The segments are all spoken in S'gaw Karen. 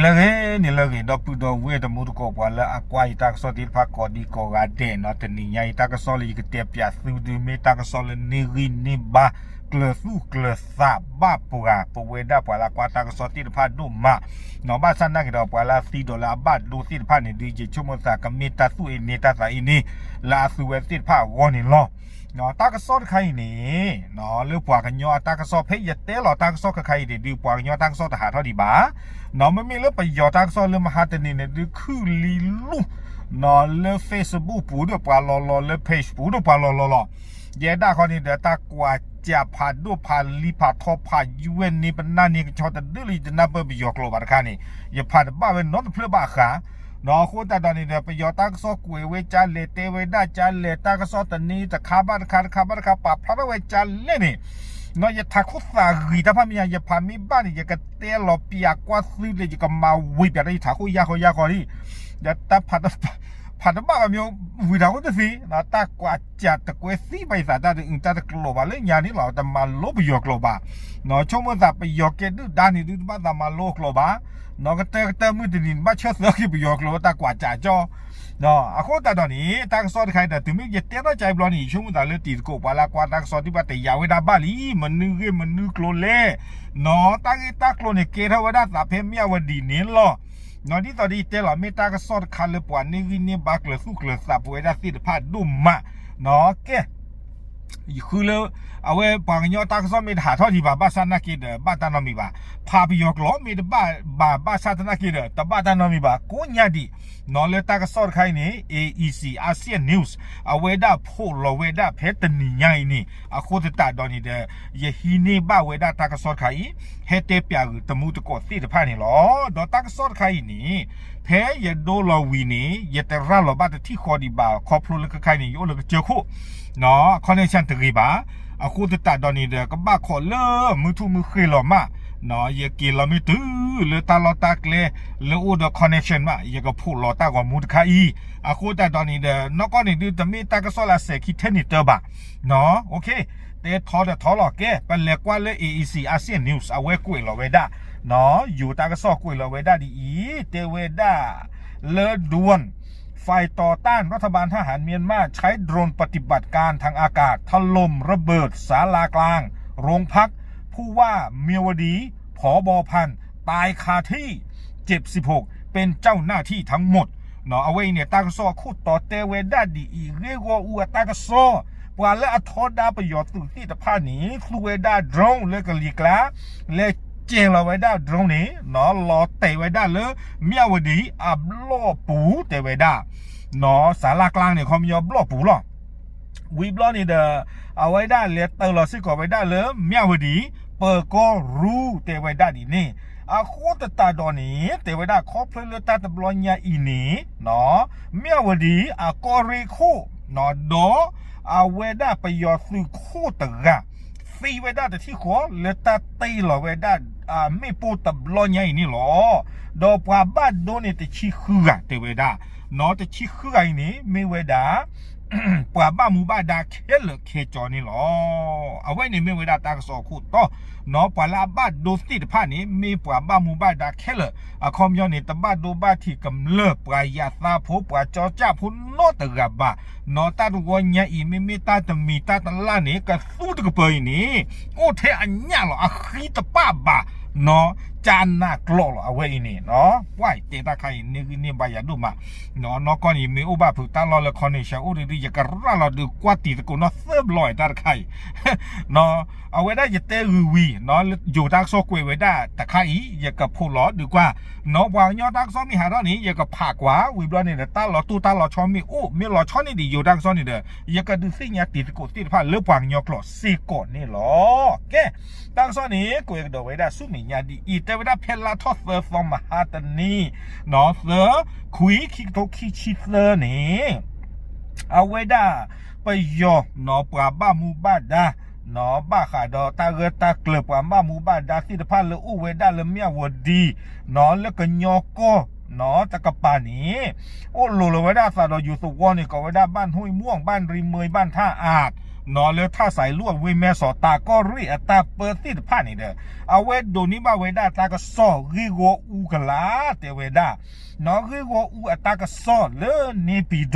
ဂ့ၤန့ၣ်လၢအဂ့ၤ ဒီပုၢ်ဒီဝဲၢ်တံၤသကိး ပှၤလၢအကွၢ်ယတၢ်ကစီၣ်သ့ၣ်တဖၣ်ကိးဒံကိးဂၤဒဲးနီၤ, တနံၤညါအံၤတၢ်ကစီၣ်လၢယကတဲပၠးသုဒုး မ့ၢ်တၢ်ကစီၣ်လၢန့ၢ်ဂံၢ်န့ၢ်ဘါ ကျၢၤသူၣ်ကျၢၤသးဘၣ်ပှၤ ပဝဲဒၣ်ပှၤလၢအကွၢ်တၢ်ကစီၣ်သ့ၣ်တဖၣ်ဒိၣ်မးနီၤ, ဘၣ်ဆၣ်နာ်က့ဒီး ပှၤလၢအသံဒီးလၢအဘၣ်ဒိသ့ၣ်တဖၣ်န့ၣ်ဒုး ယဆိကမိၣ်သး ကမ့ၢ်တၢ်သူၣ်အ့န့ၢ်တၢ်သးအ့န့ၢ် လၢအသုဝဲသ့ၣ်တဖၣ်အဂီၢ်န့ၣ်လီၤ. တၢ်ကစီၣ်တခါအံၤန့ၣ် လၢပှၤကညီအတၢ်ကစီၣ် ဖဲယတဲလီၤတၢ်ကစီၣ်ခဲခါအံၤန့ၣ်ဒုး ပှၤကညီတၢ်ကစီၣ်တဟးထီၣ်ဒံးဘၣ်နီၤ, မ့မ့ၢ်လၢပယီၤတၢ်ကစီၣ်လၢမဟါတနံၤန့ၣ်ဒုး ခုၣ်လံလူၢ်နီၤ, လၢ Facebook ပူၤဒီးပှၤလီၤလီၤ လၢ page ပူၤဒီးပှၤလီၤလီၤလီၤ, ယဲဒၣ်ခီန့ၣ်ဒီး တၢ်ကွၢ်စးဖးဒိၣ်ဖးလံၤဖးထီဖးယွဲၢ်န့ၢ်ပနၢ်န့ၢ်ကဆီတဒုလၢယတနၢ်ပၢၢ်ပယီၤကျိာ်ဘၣ်တခါန့ၣ် ယဖးတဘၣ်ဝဲနီတဖျၢၣ်ဘၣ်ဃး နီၤ, အဃိသတးဒီးန့ၣ်ဒီး ပယီၤတၢ်ကစီၣ်ကွဲးဝဲကၠါလဲၣ် တဲဝဲဒၣ်ကၠါလဲၣ် တၢ်ကစီၣ်တနံၤတခါဘၣ်တခါ တခါဘၣ်တခါ ပာ်ဖျါထီၣ်ဝဲကၠါလဲၣ်န့ၣ် နီၤ, ယထးခိၣ်သးဂံၤတၢ်ဖးမံယါ ယဖးမ့ၢ်ဘၣ်န့ၣ် ယကတဲလီၤပၠးကွၢ်သုလၢ ယကမၤဝံၤပၠးဒီးယထးခိၣ်ယါဃီယါဃီလံ, ဒီးတၢ်ဖးတဘၣ်ဘၣ်မ့ၢ်ဝံၤထးခိၣ်တသ့, တၢ်ကွၢ်စးတကွဲသံဘၣ်ယသး တၢ်တအုၣ်တၢ်တကျိာ်ဘၣ်လၢညါန့ၣ်လီၤ, တမၤလိပယီၤကျိာ်ဘၣ်, နီၤ, ဆိကမိၣ်သးပယီၤကဲဒုၣ်ဒါန့ၣ်ဒုး တဘၣ်သးမၤလိကျိာ်ဘၣ်, နီၤ, ကတၢၢ်ကတၢၢ်မုၢ်တနံၤ ဘၣ်ဆၢသၢက့ၤပယီၤကျိာ် တၢ်ကွၢ်စးကၠီ အဃိသတးဒီးန့ၣ် တၢ်ကစီၣ်တခါအံၤဒီး တုၤမ့ၢ်ယတဲထီၣ်ကၠါအံၤဘျီန့ၣ် ယဆိကမိၣ်သးလၢတံၤသကိး ပှၤလၢအကွၢ်တၢ်ကစီၣ်သ့ၣ်တဖၣ် တယာ်ဝဲဒၣ်ဘၣ်လံ, မနုၤဂ့ၢ်မနုၤကျိၤလဲၣ်, နီၤ, တၢ်ဂ့ၢ်တၢ်ကျိၤန့ၣ် ကဲထီၣ်ဝဲဒၣ်သးဖဲမၠၣ်ဝတံၤန့ၣ်လီၤ. နီၤ, ဒ်သိးဒီးယတဲလီၤ မ့ၢ်တၢ်ကစီၣ်တခါလၢပှၤန့ၢ်ဂံၢ်န့ၢ်ဘါ ကျၢၤသူၣ်ကျၢၤသး ပဝဲဒၣ်သ့ၣ်တဖၣ်ဒိၣ်မး, နီၤ, ကဲ ယဃုလၢ အဝဲပှၤကညီတၢ်ကစီၣ်မ့ၢ်တဟးထီၣ်ဒံးဘၣ် ဘၣ်ဆၣ်သနာ်က့ဒီး ဘၣ်တၢ်နီတမံၤဘၣ်, ဖးပယီၤကျိာ်မ့ၢ်တဘၣ်ဘၣ် ဘၣ်ဆၣ်သနာ်က့ဒီး တဘၣ်တၢ်နီတမံၤဘၣ် ကိးညါဒံး, နီၤ, လၢတၢ်ကစီၣ်တခါအံၤန့ၣ် A E C Asia News အဝဲဒၣ်ဖိးလီၤဝဲဒၣ်ဖဲတနံၤညါအံၤန့ၣ် အဃိသတးဒီးန့ၣ်ဒီး ယဟံးန့ၢ်ဘၣ်ဝဲဒၣ်တၢ်ကစီၣ်တခါအံၤ ဟဲတဲပၠးဂုာ်တံၤသကိးသ့ၣ်တဖၣ်န့ၣ်လီၤ. ဒီးတၢ်ကစီၣ်တခါအံၤန့ၣ် ဖဲယဒိလီၤဝံၤန့ၣ် ယတရၤလီၤဘၣ်တထံၣ်ဃီဒံးဘၣ် ခီဖျိလၢခဲခါအံၤန့ၣ် ယအိၣ်လၢကစၢၢ်ခိၣ်, နီၤ, connection တဂ့ၤဘၣ်, အဃိသတးဒီးန့ၣ်ဒီး ကဘၣ်ခိးလၢမုၢ်ထူၣ်မုၢ်ဃ့လီၤမး, နီၤ, ယက့ၤလီၤမ့ၢ်တုၤလၢတၢ်လီၢ်တၢ်ကျဲ လၢအိၣ်ဒီး connection မး ယကဖိးလီၤတၢ်ဂီၤမူတခါအံၤ, အဃိသတးဒီးန့ၣ်ဒီး နီၢ်ကီၢ်န့ၣ်ဒုး တမ့ၢ်တၢ်ကစီၣ်လၢအစဲးခံထဲန့ၣ်တၢ်ဘၣ်, နီၤ, တဲထီဒီးထီလီၤ ကဲ ပလဲၤကွၢ်လၢ A E C Asia News အဝဲကွဲးလီၤဝဲဒၣ်, နီၤ, ယိၤတၢ်ကစီၣ်ကွဲးလီၤဝဲဒၣ်ဒ်အံၤ တဲဝဲဒၣ် လၢ ด่วน ฝ่ายต่อต้านรัฐบาลทหารเมียนมาใช้โดรนปฏิบัติการทางอากาศถล่มระเบิดศาลากลาง โรงพัก ผู้ว่าเมียวดี ผบ.พัน ตายคาที่ เจ็บ สิบหก เป็นเจ้าหน้าที่ทั้งหมด နီၤ, အဝဲအံၤန့ၣ် တၢ်ကစီၣ်အခိၣ်တီတဲဝဲဒၣ်ဒ်အံၤ ဂ့ၢ်ဂီၢ်အူအတၢ်ကစီၣ်, ပှၤလၢအထီဒါပယီၤသုးသ့ၣ်တဖၣ်န့ၣ် သူဝဲဒၣ် drone လၢကလံၤကျါ လဲၤစဲၤလီၤဝဲဒၣ် drone န့ၣ် နီၤ, လီၤတဲာ်ဝဲဒၣ်လၢ မၠၣ်ဝတံၤ အဘျီၣ်ပူၤ တဲဝဲဒၣ်, နီၤ, စးလၢကျါန့ၣ် ခီပညီဘျီၣ်ပူၤလီၤ. ဝံၤဘျီန့ၣ်ဒီး အဝဲဒၣ်လဲၤတ့ၢ်လီၤစ့ၢ်ကီးဝဲဒၣ်လၢ မၠၣ်ဝတံၤ ပၢၤကီၢ်ရူ တဲဝဲဒၣ်ဒ်န့ၣ်, အဃိသတးဒီးန့ၣ် တဲဝဲဒၣ်ခီဖျိလၢတၢ်တဘျီညါအံၤန့ၣ် နီၤ, မၠၣ်ဝတံၤ အကီၢ်ရ့ၣ်ခိၣ် နီၤ, ဒီးအဝဲဒၣ်ပယီၤသုးခိၣ်တဂၤ သံဝဲဒၣ်တထံၣ်ဃီ လၢတၢ်တ့ၢ်လီၤဝဲဒၣ် မ့ၣ်ပိၢ်တဘျီညါအံၤန့ၣ်လီၤ. ဒီးပှၤဘၣ်ဒိန့ၣ် တဆံဃုဂၤ တဲဝဲဒၣ်, နီၤ, တဆံဃုဂၤအံၤန့ၣ် မ့ၢ်ဝဲဒၣ် ပှၤဘၣ်မူဘၣ်ဒါခဲလၢာ်ခဲဆ့န့ၣ်လီၤ. အဝဲန့ၣ်မ့ၢ်ဝဲဒၣ်တၢ်ကစီၣ်အခိၣ်တီ, နီၤ, ပှၤလၢအဘၣ်ဒိသ့ၣ်တဖၣ်န့ၣ် မ့ၢ်ပှၤဘၣ်မူဘၣ်ဒါခဲလၢာ်, အခီပညီန့ၣ် တဘၣ်ဒိဘၣ်ထံးကမျၢၢ် ပှၤယၤသးဖိ ပှၤကၠီကၠၣ်ဖိနီတဂၤဘၣ်, နီၤ, တၢ်တဝီညါအံၤ မ့မ့ၢ်တၢ်တမံၤတၢ်တလၣ်န့ၣ် ကသူတကပၤအံၤန့ၣ် အိၣ်ထဲအညၣ်လီၤ အဃံတပၣ်ဘၣ်, နီၤ, ကၠနးကျိာ်လီၤ အဝဲအံၤန့ၣ်, နီၤ, ပှၤတဲတၢ်ခါအံၤ န့ၢ်ဂံၢ်န့ၢ်ဘါယၤဒိၣ်မး, နီၤ, နီၢ်ကီၢ်န့ၣ် မ့ၢ်အိၣ်ဘၣ်ဖုးတၢ်လီၢ်လၢ connection အိၣ်ဒုး ယကရၤလီၤဒုးကွၢ်တံၤသကိးနီၢ်သၢဘျီတၢ်တခါအံၤ, နီၤ, အဝဲဒၣ်ယတဲဂုၤဝံၤ, နီၤ, ယိၤတၢ်ကစီၣ်ကွဲးဝဲဒၣ်တခါအံၤ ယကဖိးလီၤဒုးကွၢ်, နီၤ, ပှၤကညီတၢ်ကစီၣ်မ့ၢ်ဟးထီၣ်န့ၣ် ယကဖးကွၢ်, ဝံၤဘျီန့ၣ်ဒီး တၢ်လီၤတိၢ်တၢ်လီၤဆီမ့ၢ်အိၣ် မ့ၢ်လီၤဆီန့ၢ်ဒံးယိၤတၢ်ကစီၣ်န့ၣ်ဒီး ယကဒုးသ့ၣ်ညါတံၤသကိးသ့ၣ်တဖၣ်လၢပှၤကညီကျိာ်စ့ၢ်ကီးန့ၣ်လီၤ. ကဲ, တၢ်ကစီၣ်န့ၣ် ကွဲးကဒီးဝဲဒၣ်ဆူမဲာ်ညါဒ်အံၤ, တဲဝဲဒၣ်ဖဲလါထီၣ်သၢသီမဟါတနံၤ, နီၤ, သၢခွံ ခံကထိခံဆံသၢန့ၣ် အဝဲဒၣ်ပယီၤ နီၤ, ပှၤဘၣ်မူဘၣ်ဒါ နီၤ, ဘၣ်ဃးဒီးတၢ်ဂၢၢ်တၢ်ကျၢၤ ပှၤဘၣ်မူဘၣ်ဒါသ့ၣ်တဖၣ်လၢအိၣ်ဝဲဒၣ်လၢမၠၣ်ဝတံၤ, နီၤ, လၢကညီကီၢ်, နီၤ, တကပၤန့ၣ် အိၣ်လိၤလီၤဝဲဒၣ်အသးဒီးယိၤသဝီန့ၣ် ကိးဝဲဒၣ် บ้านห้วยม่วง บ้านริมเมย บ้านท่าอาด လၢထးစးအံၤလူၢ်အဝ့ၢ်မဲၢ်စီး တၢ်ကီၢ်ရ့ၣ်အတၢ်ပၢသ့ၣ်တဖၣ်န့ၣ်ဒီး အဝဲဒိးန့ၢ်ဘၣ်ဝဲဒၣ်တၢ်ကစီၣ်ဂ့ၢ်ဂီၢ်အူကလာ် တဲဝဲဒၣ် ဂ့ၢ်ဂီၢ်အူအတၢ်ကစီၣ်လၢန့ၣ်ပံၤဒီး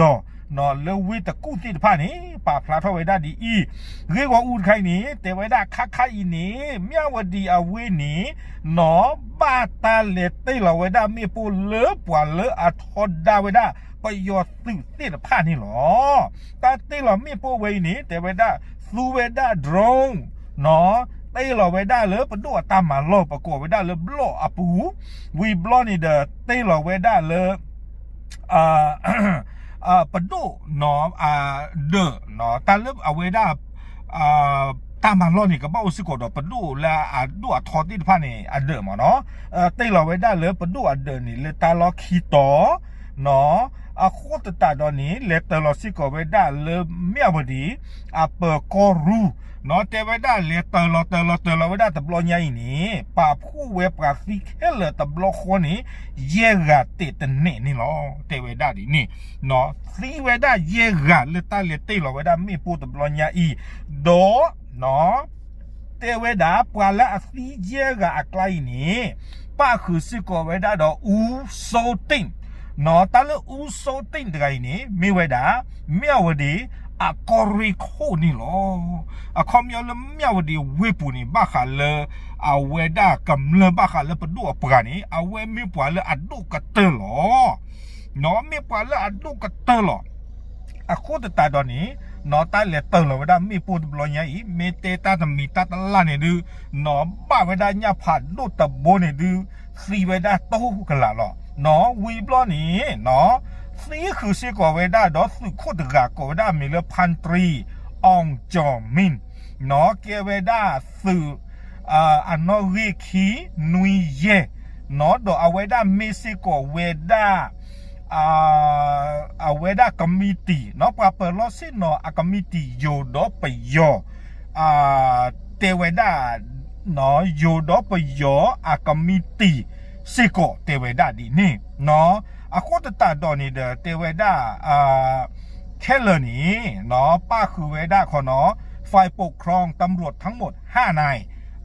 လၢဝ့ၢ်တကူၣ်သ့ၣ်တဖၣ်န့ၣ် ပာ်ဖျါထီၣ်ဝဲဒၣ်ဒ်အံၤ, ဂ့ၢ်ဂီၢ်အူတခါအံၤန့ၣ် တဲဝဲဒၣ်ခါခါအံၤန့ၣ် မၠၣ်ဝတံၤအဝ့ၢ်န့ၣ် နီၢ်ဘၣ်တၢ်လဲၤတ့ၢ်လီၤဝဲဒၣ်မ့ၣ်ပိၢ်လၢပှၤလၢအထီဒါဝဲဒၣ် ပယီၤသုးသ့ၣ်တဖၣ်န့ၣ်လီၤ. တၢ်တ့ၢ်လီၤမ့ၣ်ပိၢ်ဝဲအံၤန့ၣ် တဲဝဲဒၣ် သူဝဲဒၣ် drone နီၢ် တ့ၢ်လီၤဝဲဒၣ်လၢပဒိၣ်အတၢ်မၤလီၢ် ပကိးဝဲဒၣ်လၢဘျီၣ်အပူၤ, ဝံၤဘျီန့ၣ်ဒီး တ့ၢ်လီၤဝဲဒၣ်လၢ ပဒိၣ် ဒၢး တၢ်လၢအဝဲဒၣ် တၢ်မၤလီၢ်န့ၣ် ကဘၣ်အိၣ်စ့ၢ်ကီးဒီးပဒိၣ်လၢအဒိၣ်အထီသ့ၣ်တဖၣ်န့ၣ် အဒၢးမ့ၢ်နီၢ်, တ့ၢ်လီၤဝဲဒၣ်လၢပဒိၣ်အဒၢးန့ၣ် လၢတၢ်လီၢ်ခံတီၤ နီၢ် အဃိသတးဒီးန့ၣ် လဲၤတ့ၢ်လီၤစ့ၢ်ကီးဝဲဒၣ်လၢမၠၣ်ဝတံၤ အပၢၤကီၢ်ရူၢ် နီၢ် တဲဝဲဒၣ်လဲၤတ့ၢ်လီၤတ့ၢ်လီၤတ့ၢ်လီၤဝဲဒၣ်တဘျီညါအံၤန့ၣ် ပာ်ဖှိၣ်ဝဲပှၤသံခဲလၢာ်တဘျီဃီန့ၣ် ယဲၢ်ဂၤတဲာ်တနဲၣ်န့ၣ်လီၤ တဲဝဲဒၣ်ဒ်န့ၣ်, နီၢ် သံဝဲဒၣ်ယဲၢ်ဂၤလၢတၢ်လဲၤတ့ၢ်လီၤဝဲဒၣ်မ့ၣ်ပိၢ်တဘျီညါအံၤ, ဒီး နီၢ် တဲဝဲဒၣ် ပှၤလၢအသံယဲၢ်ဂၤအကျါအံၤန့ၣ် ပၣ်ဃုာ်စ့ၢ်ကီးဝဲဒၣ်ဒီး အူစိတ့ၣ်, နီၢ် တၢ်လၢအူစိတ့ၣ်တဂၤအံၤန့ၣ် မ့ၢ်ဝဲဒၣ် မၠၣ်ဝတံၤ အကီၢ်ရ့ၣ်ခိၣ်န့ၣ်လီၤ. အခီပညီလၢမၠၣ်ဝတံၤဝ့ၢ်ပူၤန့ၣ် ဘၣ်ဃးလၢ အဝဲဒၣ်ကမျၢၢ်ဘၣ်ဃးလၢပဒိၣ်အပှၤန့ၣ် အဝဲမ့ၢ်ပှၤလၢအဒိၣ်ကတၢၢ်လီၤ. နီၢ် မ့ၢ်ပှၤလၢအဒိၣ်ကတၢၢ်လီၤ. အဃိသတးဒီးန့ၣ် နီၢ် တၢ်လဲၤတ့ၢ်လီၤဝဲဒၣ်မ့ၣ်ပိၢ်တဘျီညါအံၤ မ့ၢ်တဲတၢ်တမံၤတၢ်တလၢ်န့ၣ်ဒုး နီၢ် ဘၣ်ဝဲဒၣ်ညၣ်ဖးဒိၣ်တဘိန့ၣ်ဒုး သံဝဲဒၣ်တကလးလီၤ. နီၢ် ဝံၤဘျီန့ၣ် နီၢ် သံဃုာ်စ့ၢ်ကီးဝဲဒၣ်ဒီးသုးခိၣ်တဂၤကိးဝဲဒၣ်အမံၤလၢ ဖၣ်တြံ အီၣ်ကၠီၣ်မံၣ် နီၢ် ကဲဝဲဒၣ်သုး အနီၣ်ဂံၢ်ခံနွံယဲၢ် နီၢ် ဒီးအဝဲဒၣ်မ့ၢ်စ့ၢ်ကီးဝဲဒၣ် အဝဲဒၣ်ကမံးတံာ် နီၢ် ပှၤပၢၤလီၢ်ဆ့ၣ်နီၤအကမံးတံာ် ယိၤဒီးပယီၤ တဲဝဲဒၣ် ယိၤဒီးပယီၤအကမံးတံာ်စ့ၢ်ကီး တဲဝဲဒၣ်ဒ်န့ၣ်, နီၢ် အဃိသတးဒီးန့ၣ်ဒီး တဲဝဲဒၣ် ခဲလၢာ်န့ၣ် နီၢ် ပၣ်ဃုာ်ဝဲဒၣ်ခီနီၢ် ฝ่ายปกครอง ตำรวจทั้งหมด ห้านาย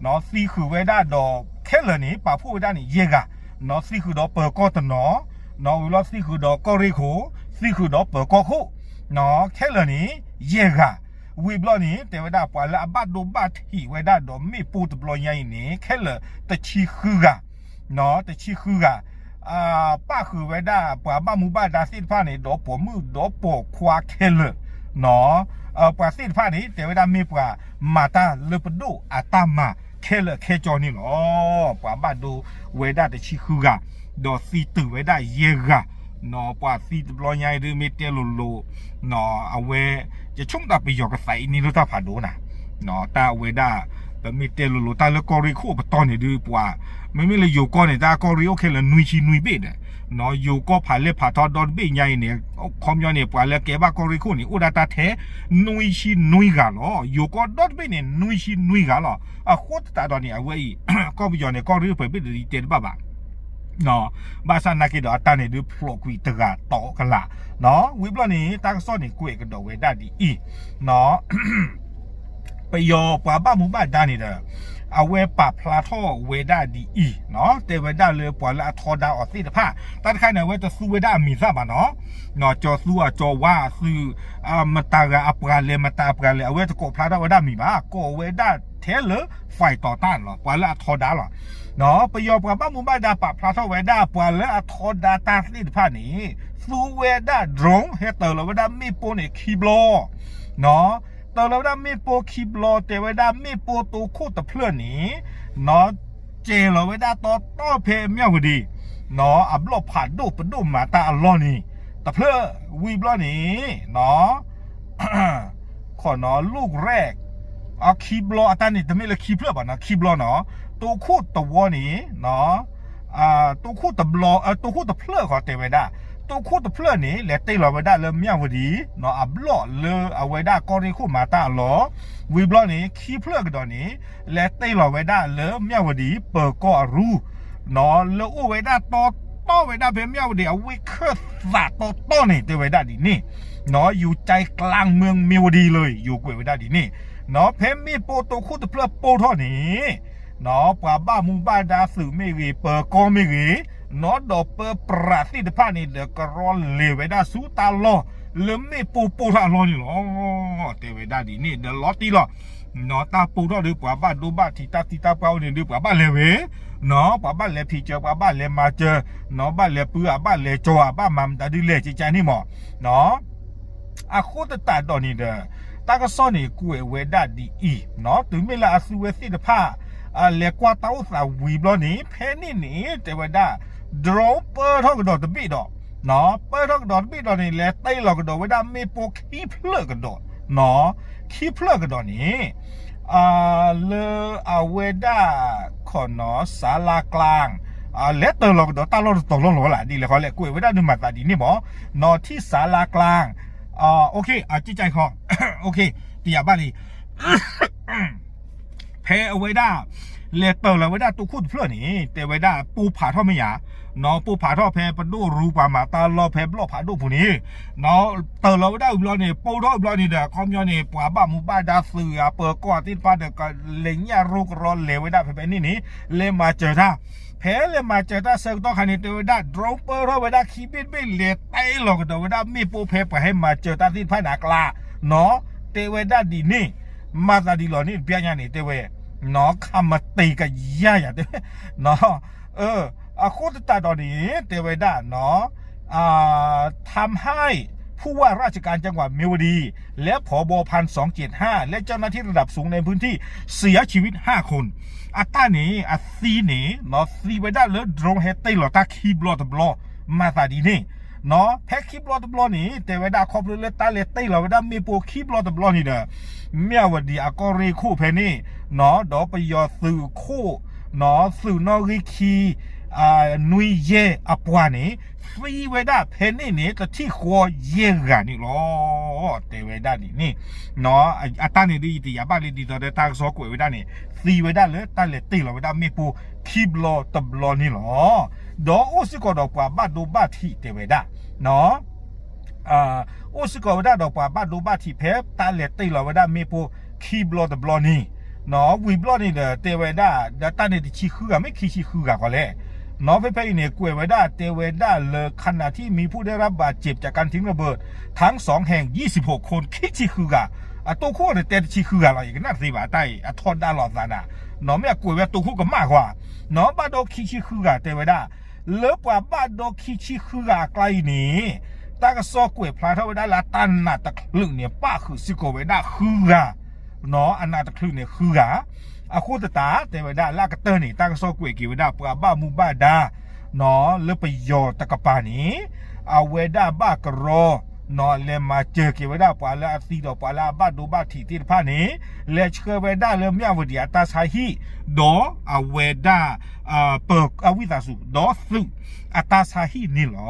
နီၢ် သံဃုာ်ဝဲဒၣ်ဒီး ခဲလၢာ်န့ၣ် ပာ်ဖှိၣ်ဝဲဒၣ်န့ၣ် ယဲၢ်ဂၤ နီၢ် သံဃုာ်ဒီးပၢၤကီၢ်တနီၤ နီၢ် ဝံၤဘျီသံဃုာ်ဒီးကီၢ်ရ့ၣ်ခိၣ် သံဃုာ်ဒီးပၢၤကီၢ်ခိၣ် နီၢ် ခဲလၢာ်န့ၣ် ယဲၢ်ဂၤ ဝံၤဘျီန့ၣ် တဲဝဲဒၣ်ပှၤလၢအဘၣ်ဒိဘၣ်ထံးဝဲဒၣ်ဒီးမ့ၣ်ပိၢ်တဘျီညါအံၤန့ၣ် ခဲလၢာ်တဆံဃုဂၤ နီၢ် တဆံဃုဂၤ ပၣ်ဃုာ်ဝဲဒၣ်ပှၤဘၣ်မူဘၣ်ဒါသ့ၣ်တဖၣ်န့ၣ် ဒီးပိာ်မုၣ်ဒီးပိာ်ခွါခဲလၢာ် နီၢ် ပှၤသ့ၣ်တဖၣ်န့ၣ် တဲဝဲဒၣ်မ့ၢ်ပှၤမၤတၢ်လၢပဒိၣ်အတၢ်မၤခဲလၢာ်ခဲကၠီန့ၣ်လီၤ. ပှၤဘၣ်ဒိဝဲဒၣ်တဆံဃုဂၤ ဒီးသံတုၤဝဲဒၣ်ယဲၢ်ဂၤ နီၢ် ပှၤသံတဘျီညါအံၤဒုး မ့ၢ်တဲလိၤလိၤ နီၢ် အဝဲ ယဆိကမိၣ်တၢ်ပယီၤကသးအံၤန့ၢ်လၢတၢ်ဖးဒိၣ်နၤ တၢ်အဝဲဒၣ် ပမ့ၢ်တဲလိၤလိၤတၢ်လၢကီၢ်ရ့ၣ်ခိၣ်အပတီၢ်န့ၣ်ဒုး ပှၤ မ့မ့ၢ်လၢယိၤကီၢ်န့ၣ် တၢ်ကီၢ်ရ့ၣ်အိၣ်ခဲလၢာ်နွံဆံနွံဘ့ၣ်ဒီး နီၢ် ယိၤကီၢ်ဖးလဲၢ်ဖးထီဒီတဘ့ၣ်ညါအံၤန့ၣ် ခီပညီန့ၣ် ပှၤလၢကဲဘၣ်ကီၢ်ရ့ၣ်ခိၣ်န့ၣ် အိၣ်ဒၣ်တၢ်ထဲနွံဂၤလီၤ. ယိၤကီၢ်ဒီတဘ့ၣ်န့ၣ် နွံဆံနွံဂၤလီၤ. အဃိသတးဒီးန့ၣ် အဝဲအံၤ ကီၢ်ပယီၤန့ၣ် ကီၢ်ရ့ၣ်ပှဲၤဘ့ၣ်ဒီးတဲတဘၣ်ဘၣ် ဘၣ်ဆၣ်နာ်က့ဒီးအတၢ်န့ၣ်ဒုး ဖျိးကွံာ်တဂၤတီကလာ် ဝံၤဘျီန့ၣ် တၢ်ကစီၣ်န့ၣ် ကွဲးကဒီးဝဲဒၣ်ဒ်အံၤ ပယီၤပှၤဘၣ်မူဘၣ်ဒါန့ၣ်ဒီး အဝဲပာ်ဖျါထီၣ်ဝဲဒၣ်ဒ်အံၤ တဲဝဲဒၣ်လၢပှၤလၢအထီဒါအီၤသ့ၣ်တဖၣ် တၢ်တခါန့ၣ် အဝဲတသူဝဲဒၣ်အမံၤသၣ်ဘၣ်နီၤ ကၠီၤသူအကၠီၤဝါသုး မတၤဂၤအပှၤလဲၣ် မတၤအပှၤလဲၣ် အဝဲတကိးဖျါထီၣ်ဝဲဒၣ်မံၤဘၣ် ကိးဝဲဒၣ်ထဲလၢ fighter တၢ်လီၤ ပှၤလၢအထီဒါလီၤ ပယီၤပှၤဘၣ်မူဘၣ်ဒါပာ်ဖျါထီၣ်ဝဲဒၣ် ပှၤလၢအထီဒါတၢ်သ့ၣ်တဖၣ်န့ၣ် သူဝဲဒၣ် drone ဟဲတ့ၢ်လီၤဝဲဒၣ်မ့ၣ်ပိၢ်န့ၣ်ခံဘျီ တ့ၢ်လီၤဝဲဒၣ်မ့ၣ်ပိၢ်ခံဘျီ တဲဝဲဒၣ်မ့ၣ်ပိၢ်တိခိၣ်တဖျၢၣ်န့ၣ် ကဲၤလီၤဝဲဒၣ်တီတီဖဲမၠၣ်ဝတံၤ အဘျီၣ်ဖးဒိၣ်ပဒိၣ်မၤတၢ်အလီၢ်န့ၣ် တဖျၢၣ် ဝံၤဘျီန့ၣ် ခီနီၤ လူၣ်ရဲၣ် အခံဘျီ အတၢ်န့ၣ် တမ့ၢ်လၢခံဖျၢၣ်ဘၣ်နီၤ ခံဘျီနီၤ တိခိၣ်တဝီန့ၣ် တိခိၣ်တဘျီ တိခိၣ်တဖျၢၣ်ဃီတဲဝဲဒၣ် တိခိၣ်တဖျၢၣ်န့ၣ် လဲၤတ့ၢ်လီၤဝဲဒၣ်လၢမၠၣ်ဝတံၤ အဘျီၣ်လၢအဝဲဒၣ်ကီၢ်ရ့ၣ်ခိၣ်မၤတၢ်အလီၢ် ဝံၤဘျီန့ၣ် ခံဖျၢၣ်ကဒီးန့ၣ် လဲၤတ့ၢ်လီၤဝဲဒၣ်လၢမၠၣ်ဝတံၤ ပၢၤကီၢ်အရူ လၢအိၣ်ဝဲဒၣ်တီတီ တီဝဲဒၣ်ဖဲမၠၣ်ဝတံၤအဝ့ၢ်ခၢၣ်သးတီတီန့ၣ် တဲဝဲဒၣ်ဒ်န့ၣ်, နီၢ် ယူၤကၠဲကၠၢ်မၢၢ်မ့ၢ်ဝတံၤလၢ ယူၤကွဲးဝဲဒၣ်ဒ်န့ၣ်, နီၢ် ဖဲမ့ၣ်ပိၢ်တိခိၣ်တဖျၢၣ်ပိၢ်ထီၣ်န့ၣ်, နီၢ် ပှၤဘၣ်မူဘၣ်ဒါသုးမ့ၢ်ဂ့ၤ ပၢၤကီၢ်မ့ၢ်ဂ့ၤ, နီၢ် ဒီးပၢပြးသ့ၣ်တဖၣ်န့ၣ်ဒီး ကရီလဲၤဝဲဒၣ်ဆူတၢ်လီၢ် လၢမ့ၣ်ပိၢ်ပိၢ်ထီၣ်အလီၢ်န့ၣ်လီၤ. တဲဝဲဒၣ်ဒ်န့ၣ် ဒီးလီၤတံၢ်လီၤ. နီၢ် တၢ်ပိၢ်ထီၣ်ဒီးပှၤဘၣ်ဒိဘၣ်ထံးတၢ်သံတၢ်ပှၢ်အိၣ်န့ၣ်ဒီး ပှၤဘၣ်လဲၤဝဲ, နီၢ် ပှၤဘၣ်လဲၤဖံးစၢၤ ပှၤဘၣ်လဲၤမၤစၢၤ, နီၢ် ဘၣ်လဲၤပၢအဘၣ်လဲၤကၠီအဘၣ်မၤမတၤဒုလဲၣ်ကကန့ၣ်မး, နီၢ် အဃိသတးဒီးန့ၣ်ဒီး တၢ်ကစီၣ်န့ၣ်ကွဲးဝဲဒၣ်ဒ်အံၤ, နီၢ် တုၤမ့ၢ်လၢအသုဝဲသ့ၣ်တဖၣ် လဲၤကွၢ်တၢ်အိၣ်သးဝံၤဘျီန့ၣ် ဖဲန့ၣ်န့ၣ် တဲဝဲဒၣ် drone ပၢထီၣ်ကဒီးတဘ့ၣ်ဒီး, နီၢ် ပၢထီၣ်ကဒီးတဘ့ၣ်ဒီးန့ၣ် လဲၤတ့ၢ်လီၤကဒီးဝဲဒၣ်မ့ၣ်ပိၢ်ခံဖျၢၣ်ကဒီး, နီၢ် ခံဖျၢၣ်ကဒီးန့ၣ် လၢအဝဲဒၣ် ခိၣ်နီၢ် စၤလါကျါ လဲၤတ့ၢ်လီၤကဒီးတၢ်လီၢ်တတီၤလီၢ်လီၤဝဲလၢ် ဒ်လဲၣ်ဃီလဲၣ် ကွဲးဝဲဒၣ်ဒုးမၤသးဒ်န့ၣ်မး, နီၢ် ထံၣ်စၤလါကျါ, အကကခီ, တယၤဘၣ်လံ ဖဲအဝဲဒၣ် လဲၤတ့ၢ်လီၤဝဲဒၣ်တိခိၣ်တဖျၢၣ်န့ၣ် တဲဝဲဒၣ်ပိၢ်ဖးထီၣ်မ့ၢ်ဧါ, နီၢ် ပိၢ်ဖးထီၣ်ဖဲပဒိၣ်ရူပှၤမၤတၢ်လီၢ်ဖဲဘျီၣ်ဖးဒိၣ်ပူၤန့ၣ်, နီၢ် တ့ၢ်လီၤဝဲဒၣ်ဝံၤဘျီန့ၣ် ပိၢ်ထီၣ်ဝံၤဘျီန့ၣ်ဒီး အခီပညီန့ၣ် ပှၤဘၣ်မူဘၣ်ဒါသုးအပၢၤကီၢ်သ့ၣ်တဖၣ်ဒီး ကလဲၤညၣ်ရိကရီလဲၤဝဲဒၣ်ဖဲဖဲန့ၣ်န့ၣ် လဲၤမၤစၢၤတၢ်, ဖဲလဲၤမၤစၢၤတၢ်ဆၢကတီၢ်ခါန့ၣ် တဲဝဲဒၣ် drone ပၢထီၣ်ဝဲဒၣ်ခံဘ့ၣ်တဘ့ၣ် လဲၤတ့ၢ်လီၤကဒီးဝဲဒၣ်မ့ၣ်ပိၢ်ဖဲပှၤဟဲမၤစၢၤတၢ်သ့ၣ်တဖၣ်န့ၣ်အကျါ, နီၢ် တဲဝဲဒၣ်ဒ်န့ၣ်, မၤသးဒ်လီၤန့ၣ်တပျၢ်ညါန့ၣ် တဲဝဲ, နီၢ် ခမတ့ကယၤယၤ တဲဝဲ, နီၢ် အဃိသတးဒီးန့ၣ် တဲဝဲဒၣ် နီၢ် ทำให้ผู้ว่าราชการจังหวัดมีวดี และผบ.พันสองเจ็ดห้า และเจ้าหน้าที่ระดับสูงในพื้นที่เสียชีวิตห้าคน အတၢ်န့ၣ် အသံန့ၣ် နီၢ် သံဝဲဒၣ်လၢ drone ဟဲတ့ၢ်လီၤတၢ်ခံဘျီတဘျီ, မၤသးဒ်န့ၣ်, နီၢ် ဖဲခံဘျီတဘျီန့ၣ် တဲဝဲဒၣ်ခီဖျိလၢတၢ်လဲၤတ့ၢ်လီၤဝဲဒၣ်မ့ၣ်ပိၢ်ခံဘျီတဘျီန့ၣ်ဒီး မၠၣ်ဝတံၤအကီၢ်ရ့ၣ်ခိၣ်ဖဲန့ၣ်, နီၢ် ဒီးပယီၤသုးခိၣ်, နီၢ် သုးနီၣ်ဂံၢ်ခံ နွံယဲၢ်အပှၤန့ၣ် သံဝဲဒၣ်ဖဲန့ၣ်န့ၣ် တထံၣ်ဃီယဲၢ်ဂၤန့ၣ်လီၤ. တဲဝဲဒၣ်ဒ်န့ၣ်, နီၢ် အတၢ်န့ၣ်ဒ်ယတယၤဘၣ်လံ ဒ်သိးဒီးတၢ်ကစီၣ်ကွဲးဝဲဒၣ်န့ၣ် သံဝဲဒၣ်လၢတၢ်လဲၤတ့ၢ်လီၤဝဲဒၣ်မ့ၣ်ပိၢ်ခံဘျီတဘျီန့ၣ်လီၤ. ဒီးအိၣ်စ့ၢ်ကီးဒီးပှၤဘၣ်ဒိဘၣ်ထံးတဲဝဲဒၣ်, နီၢ် အိၣ်စ့ၢ်ကီးဝဲဒၣ်ဒီးပှၤဘၣ်ဒိဘၣ်ထံးဖဲတၢ်လဲၤတ့ၢ်လီၤဝဲဒၣ်မ့ၣ်ပိၢ်ခံဘျီတဘျီန့ၣ်, နီၢ် ဝံၤဘျီန့ၣ်ဒီး တဲဝဲဒၣ် ဒီးတၢ်န့ၣ်တဆံဃုဂၤ မ့ၢ်ခံဆံဃုဂၤဃီလဲၣ်, နီၢ် ဖဲဖဲအံၤန့ၣ် ကွဲးဝဲဒၣ်တဲဝဲဒၣ်လၢ ขณะที่มีผู้ได้รับบาดเจ็บจากการทิ้งระเบิดทั้งสองแห่ง ยี่สิบหกคน ခံဆံဃုဂၤ, အတိခိၣ်န့ၣ်တဲတဆံဃုဂၤလီၤ ယကနၣ်တသ့ဘၣ် တၢ်အံၤအထီဒါလိာ်သးနၤ, နီၢ် မ့ၢ်အကွဲးဝဲတိခိၣ်ကမၣ်ဃီဧါ, နီၢ် ဘၣ်ဒိခံဆံဃုဂၤတဲဝဲဒၣ် လၢပှၤဘၣ်ဒိခံဆံဃုဂၤအကျါအံၤန့ၣ်, တၢ်ကစီၣ်ကွဲးဖျါထီၣ်ဝဲဒၣ်လၢအတၢ်နာ်တချုးန့ၣ် ပၣ်ဃုာ်စ့ၢ်ကီးဝဲဒၣ်ဃုဂၤ, နီၢ် အနာ်တချုးန့ၣ်ဃုဂၤ, အဃိသတးတဲဝဲဒၣ်လၢအကတၢၢ်န့ၣ် တၢ်ကစီၣ်ကွဲးက့ၤဝဲဒၣ်ပှၤဘၣ်မူဘၣ်ဒါ, နီၢ် လၢပယီၤတကပၤန့ၣ်, အဝဲဒၣ်ဘၣ်ကရီ, နီၢ် လဲၤမၤစၢၤက့ၤဝဲဒၣ်ပှၤလၢအသံဒီးပှၤလၢအဘၣ်ဒိဘၣ်ထံးသ့ၣ်တဖၣ်န့ၣ်, လဲၤဆှၢဝဲဒၣ်လၢမၠၣ်ဝတံၤအတၢ်ဆါဟံၣ်, ဒီးအဝဲဒၣ် ပ အဝံသးစူၤ ဒီးသုးအတၢ်ဆါဟံၣ်န့ၣ်လီၤ.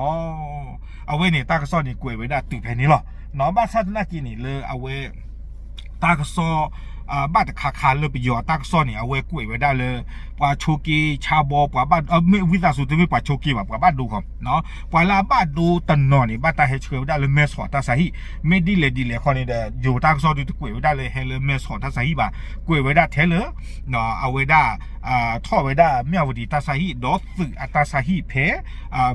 အဝဲန့ၣ်တၢ်ကစီၣ်န့ၣ်ကွဲးဝဲဒၣ်တုၤဖဲန့ၣ်လီၤ. နီၢ် ဘၣ်ဆၣ်သနာ်က့န့ၣ်လၢအဝဲ တၢ်ကစီၣ် ဘၣ်တခါခါလၢပယီၤအတၢ်ကစီၣ်န့ၣ် အဝဲကွဲးဝဲဒၣ်လၢ ပှၤဆိးက့ဆါဘီ ပှၤဘၣ် မ့ၢ်ဝံသးစူၤတမ့ၢ်ပှၤဆိးက့ဘၣ် ပှၤဘၣ်ဒိဃီ, ပှၤလၢအဘၣ်ဒိတနီၤန့ၣ် ဘၣ်တၢ်ဟဲဆှၢဝဲဒၣ်လၢမဲဆီးတၢ်ဆါဟံၣ်, မ့ၢ်ဒ်လဲၣ်ဒ်လဲၣ်ခီန့ၣ်ဒီး ယိၤတၢ်ကစီၣ်ဒုးတကွဲးဝဲဒၣ်လၢဟဲလၢမဲဆီးတၢ်ဆါဟံၣ်ဘၣ်, ကွဲးဝဲဒၣ်ထဲလၢ အဝဲဒၣ် ထီၣ်ဝဲဒၣ်မၠၣ်ဝတံၤတၢ်ဆါဟံၣ် ဒီးသုးအတၢ်ဆါဟံၣ်ဖဲ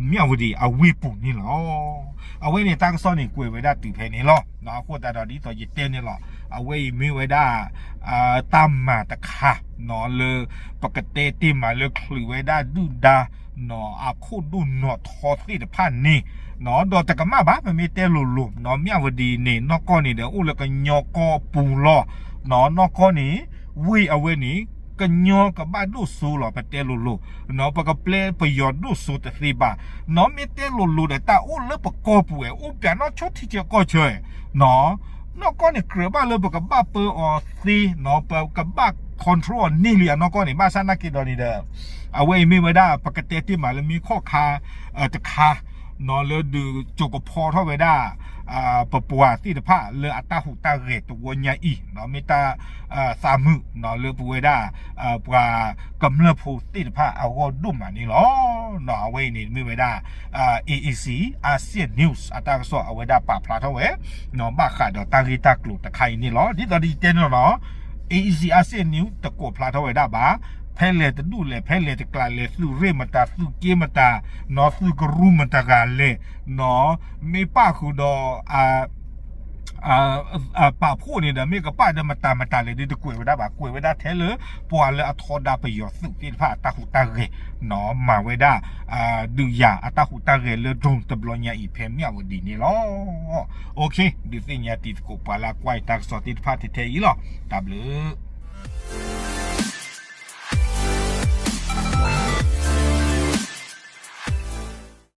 မၠၣ်ဝတံၤအဝ့ၢ်ပူၤန့ၣ်လီၤ. အဝဲန့ၣ်တၢ်ကစီၣ်န့ၣ်ကွဲးဝဲဒၣ်တုၤဖဲန့ၣ်လီၤ. အဃိသတးဒီးဒ်သိးယတဲန့ၣ်လီၤ. အဝဲအံၤမ့ၢ်ဝဲဒၣ် တၢ်မၤတခါ လၢ ပကတဲတ့ၢ်မးလၢချုးဝဲဒၣ်ဒုၣ်ဒါ အခိၣ်ဒိၣ်နီၢ်ထီသ့ၣ်တဖၣ်န့ၣ် ဒီးတကမၣ်ဘၣ် ပမ့ၢ်တဲလိၤလိၤ မၠၣ်ဝတံၤန့ၣ် နီၢ်ကီၢ်န့ၣ်ဒီး အိၣ်လၢကညီကီၢ်ပူၤလီၤ. နီၢ်ကီၢ်န့ၣ် ဝ့ၢ်အဝဲန့ၣ် ကညီကဘၣ်ဒိၣ်စိလီၤ ပတဲလိၤလိၤ, ပကပျဲပယီၤဒိၣ်စိတသ့ဘၣ်. နီၢ်မ့ၢ်တဲလိၤလိၤဒီး တၢ်အိၣ်လၢပကီၢ်ပူၤဝဲ အိၣ်ပျးနီၢ်ဆိထံဆၢကီၢ်ဆၢ နီၢ်ကီၢ်န့ၣ်ကြၢးဘၣ်လၢပကဘၣ်ပၢအီၤသ့ ပကဘၣ် control အီၤန့ၢ်လံအနီၢ်ကီၢ်န့ၣ် ဘၣ်ဆၣ်နာ်က့ဒီးန့ၣ်ဒီး အဝဲအံၤမ့ၢ်ဝဲဒၣ် ပကတဲတ့ၢ်မးလၢမ့ၢ်ခီၣ်ခါ တခါ နီၢ်လၢဒုးကၠိကဖီထီၣ်ဝဲဒၣ် ပပှၤသ့ၣ်တဖၣ်လၢအတၢ်ဟူးတၢ်ဂဲၤတဝီညါအံၤ မ့ၢ်တၢ်သးမုာ် လၢပဝဲဒၣ် ပှၤကမျၢၢ်ဖိသ့ၣ်တဖၣ်အဂီၢ်ဒိၣ်မးန့ၣ်လီၤ. အဝဲအံၤန့ၣ်မ့ၢ်ဝဲဒၣ် A E C Asian News အတၢ်ကစီၣ်အဝဲဒၣ်ပာ်ဖျါထီၣ်ဝဲ ဘၣ်ဃးဒီးတၢ်ဂ့ၢ်တၢ်ကျိၤတခါအံၤန့ၣ်လီၤ. ဒ်သိးဒ်ယတဲန့ၣ်လီၤနီၤ A E C Asian News တကိးဖျါထီၣ်ဝဲဒၣ်ဘၣ် ဖဲလဲၣ်တဒူၣ်လဲၣ် ဖဲလဲၣ်တကျးလဲၣ် သုးရ့ၣ်မတၤ သုးက့မတၤ နီၤ သုးကရူၢ်မတၤဂၤလဲၣ် နီၤ မ့ၢ်ပၣ်ဃုာ်ဒီး ပာ်ဖှိၣ်န့ၣ်ဒီး မ့ၢ်ကပၣ်ဒီးမတၤမတၤလဲၣ် ဒ်တကွဲးဝဲဒၣ်ဘၣ် ကွဲးဝဲဒၣ်ထဲလၢ ပှၤလၢအထီဒါပယီၤသုးသ့ၣ်တဖၣ်အတၢ်ဟူးတၢ်ဂဲၤ နီၤ မၤဝဲဒၣ် ဒုးယၤအတၢ်ဟူးတၢ်ဂဲၤလၢ drone တဘျီညါအံၤ ဖဲမၠၣ်ဝတံၤန့ၣ်လီၤ. ဒုးသ့ၣ်ညါတံၤသကိးပှၤလၢအကွၢ်တၢ်ကစီၣ်သ့ၣ်တဖၣ်ထဲထဲအံၤလီၤ. တၢ်ဘျုး